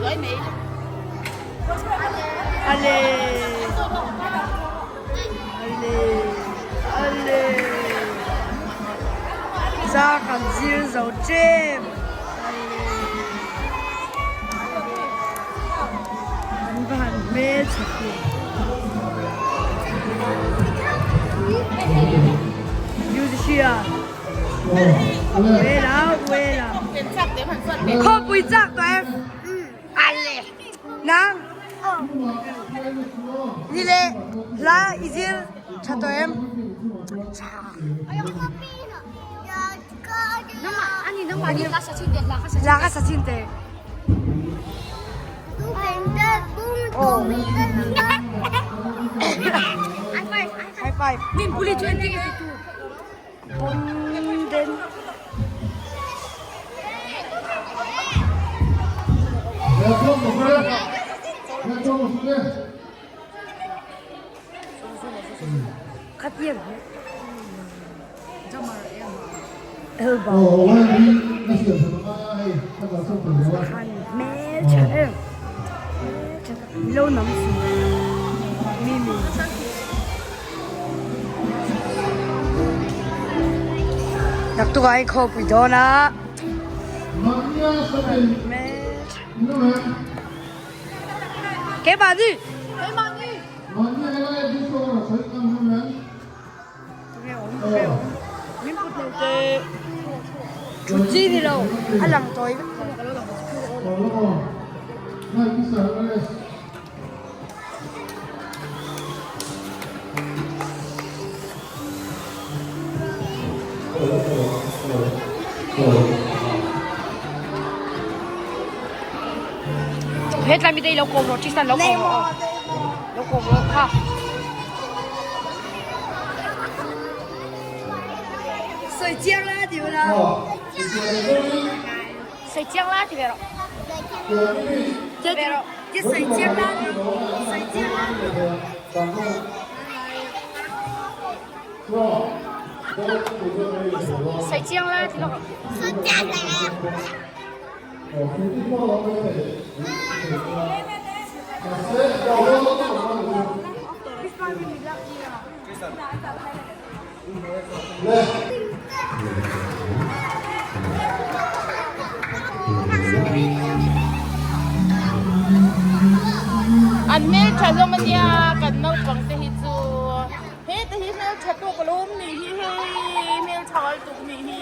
Ale. Ale. Ale. Za kan zir zo ṭem. Ale. An va han hmelchhe tih. Musician. Uela uela. Khawpui chak tawh em? Ale. Nang. Ni le hla i zir tha tawh em? Tha. Hla ka sa chin te. High five. Min puli chu enting e tu. Pawnden. Khatiang hi. Elbow. Han hmeltha em. Hmeltha tak. Milo nam si. Mimi. Naktuk ah in khawpui dawn a. Hmeltha. Keimah ni. Keimah ni. Min put lo teh. Thut chi ni lo. A lang tawi vek. Hetlai mi te i lo kawm rawh Tristan lo kawm rawh aw. Lo kawm rawh kha. Sawi chiang la ti ula. Sawi chiang la ti ve rawh. Ti ve rawh. Ti sawi chiang la ti. Sawi chiang la. Sawi chiang la ti lawk rawh. An hmeltha hlawm ania kan naupang te hi chu heta hi hmeltha tawk a lo awm nih hi hei hmeltha ngai tuk nih hi.